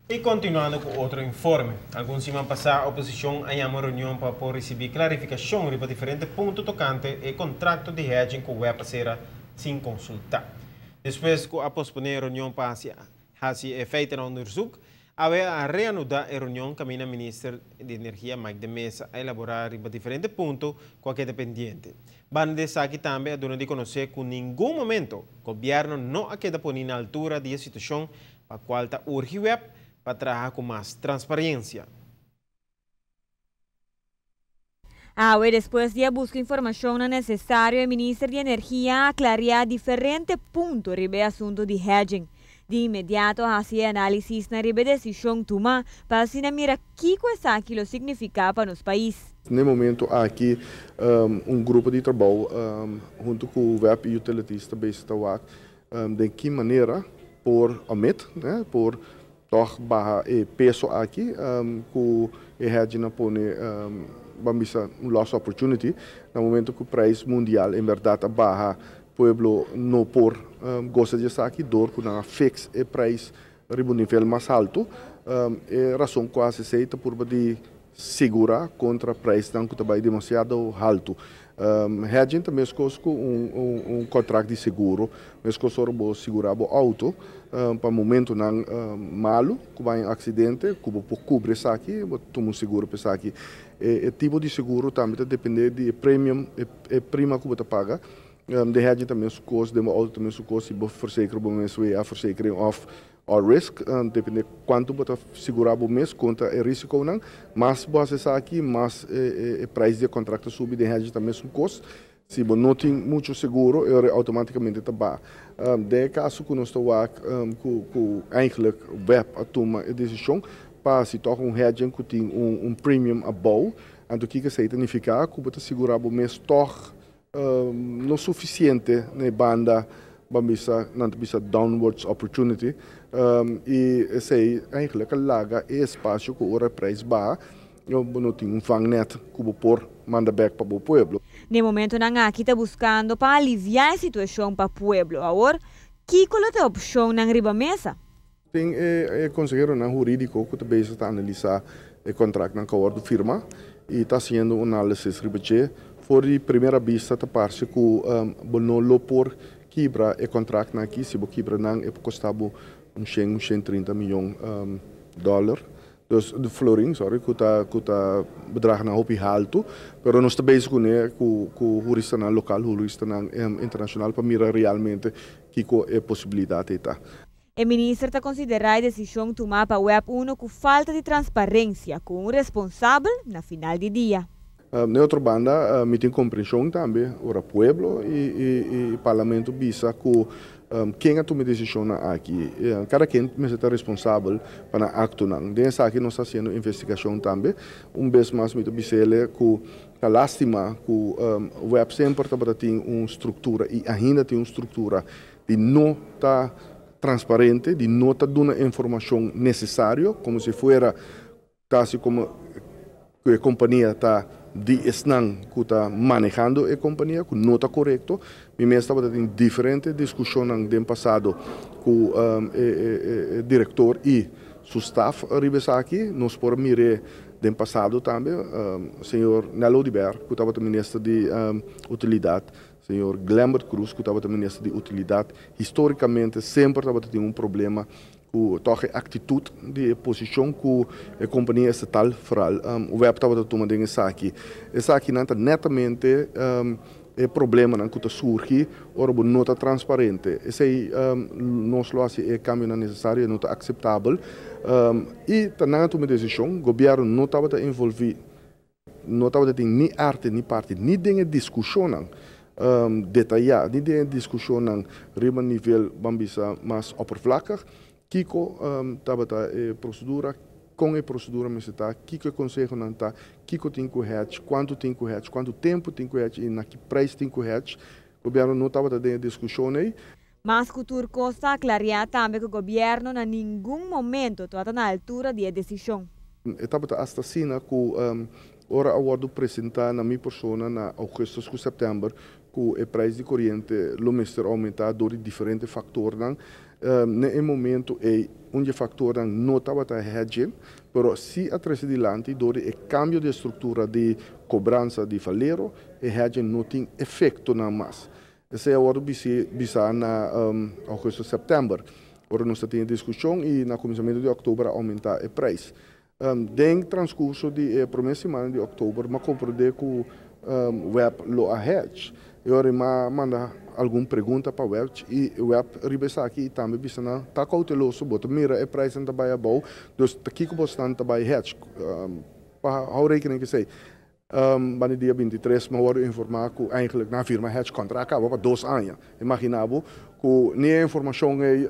I kontinuando ku otro informe. Algun siman pasá oposishon a yama un reunion pa por risibí klarifikashon riba diferente punto tokante e kontrakto di hedging ku web a sera sin konsultá. Despues ku a posponé e reunion pa hasi hasi e feitenonderzoek, awe a reanudá e reunion kaminda Minister di Energia Mike de Meza a elaborá riba diferente punto ku a keda pendiente. Banda di esaki tambe a duna di konosé ku ningun momento gobièrnu no a keda poni na altura di e situashon pa kual ta urgi web pa traha ku mas transparensia. Awe despues di a buska informashonnan nesesario e minister di Energia a klariá diferente punto riba e asuntu di hedging. Di inmediato a hasi e análisisnan riba e desishon tumá pa asina mira kiko esaki lo signifiká pa nos pais. Na e momento aki un grupo di trabou huntu ku web i Utilities ta bezig ta wak Den ki manera por omit, por tòg baha e peso aki ku e hedging a pone, ban bisa, un lost opportunity. Na momento ku prijs mundial en bèrdat a baha, pueblo no por gosa di esaki dor ku nan a fix e prijs riba un nivel mas haltu. E rason ku a hasi esei ta purba di sigurá kontra prijsnan ku ta bai demasiado haltu. Hedging ta meskos ku un kontrakt di seguro, meskos ora bo sigurá bo outo pa momentunan malu ku bai un aksidente ku bo por kubri esaki, bo tuma un seguro pa esaki. E tipo di seguro tambe ta dependé di e premium, e prima ku bo ta paga. Den hedging ta mes kos, den bo outo ta mes kos, si bo versekera bo mes wea versekering òf All risk, depende kuantu bo ta sigurá bo mes kontra e risikonan. Mas bo hasi esaki, mas e prijs di e kontrakt ta subi. Den hedge ta mesun kos. Si bo no tin muchu seguro, e ora outomátikamente ta baha. Den e kaso ku nos ta wak ku eigenlijk web a tuma e desishon pa hasi tòg un hedging ku tin un premium abou, anto kiko esei ta nifiká? Ku bo ta sigurá bo mes tòg No sufisiente na e banda, ban bisa, nan ta bisa downwards opportunity, i esei eigenlijk a laga e espasio ku ora e prijs baha, bo no tin un vangnet ku bo por manda bek pa bo pueblo. Na e momentonan aki ta buskando pa aliviá e situashon pa pueblo. Awor, kiko lo ta e opshonnan riba mesa? Tin e konseheronan hurídiko ku ta bezig ta analisá e kontraktnan ku a wòrdu firmá i ta hasiendo un análisis riba dje. For di primera bista ta parse ku bo no lo por kibra e kontraktnan aki. Si bo kibra nan e por kosta bo un shen, un shen trinta miyon dòler, dus florin, sorry, ku ta ku ta bedragnan hopi haltu. Pero nos ta bezig kuné ku ku huristanan lokal, huristanan internashonal pa mira realmente kiko e posibilidat ei ta. E minister ta konsiderá e desishon tumá pa web uno ku falta di transparensia ku un responsabel na final di dia. Na e otro banda mi tin komprenshon tambe ora pueblo i parlamento bisa ku ken a tuma e desishonnan aki. Kada ken mester ta responsabel pa nan aktonan. Den esaki nos ta hasiendo investigashon tambe. Un bes mas mi ta bis'ele ku ta lastima ku web semper tabata tin un struktura i ainda tin un struktura di no ta transparente, di no ta duna informacion necesario, como si fuera casi como cu e compania ta di esnan cu ta manehando e compania, cu no ta corecto. Mi mes tabata tin diferente discusionnan den pasado cu e director y su staff riba esaki. Nos por a mir'e den pasado tambe, señor Nel Oduber, cu tabata minister di Utilidad, Señor Glenbert Croes cu tabata minister di Utilidad historicamente semper tabata tin un problema cu toch e actitud di e posicion cu e compania estatal vooral web tabata tuma den esaki. Esakinan ta netamente e problemanan cu ta surgi ora bo no ta transparente. Esey nos lo haci e cambionan necesario, e no ta aceptabel y ta nan a tuma e decision. Gobierno no tabata envolvi. No tabata tin ni arte ni parti ni den e diskushonnan detayá, ni den e diskushonnan riba nivel, ban bisa, mas oppervlakkig. Kiko tabata e prosedura, kon e prosedura mester ta, kiko e konsehonan ta, kiko tin ku hedge, kuantu tin ku hedge, kuantu tempu tin ku hedge i na ki preis tin ku hedge. Gobièrnu no tabata den e diskushon ei. Mas ku tur kos ta aklariá tambe ku gobièrnu na ningun momento tabata na altura di e desishon. E tabata asta asina ku ora a wòrdu presentá na mi persona na ougùstus ku sèptèmber ku e preis di koriente lo mester oumentá dor di diferente faktornan. Na e momento ei un di e faktornan no tabata hedging, pero si a trese dilanti dor di e kambio di e struktura di kobransa di Valero, e hedging no tin efektonan mas. Esei a wòrdu bisá na ougùstùs, sèptèmber, ora nos ta tin e diskushon i na kuminsamentu di òktober a oumentá e preis. Den transkurso di e promé siman di òktober m'a komprondé ku web lo a hedge. E ora ei m'a manda algun pregunta pa web i web riba esaki i tambe bisa nan ta kouteloso, bo ta mira e preisnan ta bai abou, dus ta kiko bosnan ta bai hedge? Pa hou rekening ku esei. Banda dia 23 m'a wòrdu informá ku eigenlijk nan a firma hedge kontrakt kaba pa 2 aña. Imaginá bo ku ni e informashon ei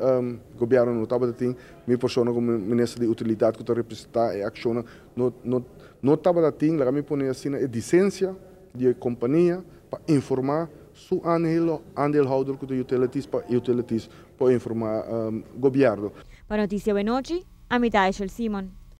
gobièrnu no tabata tin, mi persona komo minister di utilidat ku ta representá e akshonnan no no no tabata tin, laga mi pone asina, e disensia di e kompania pa informá su aandeelhouder ku ta utilities pa utilities por informá gobièrnu. Pa Noticia Wenochi, ami ta Eshel Simon.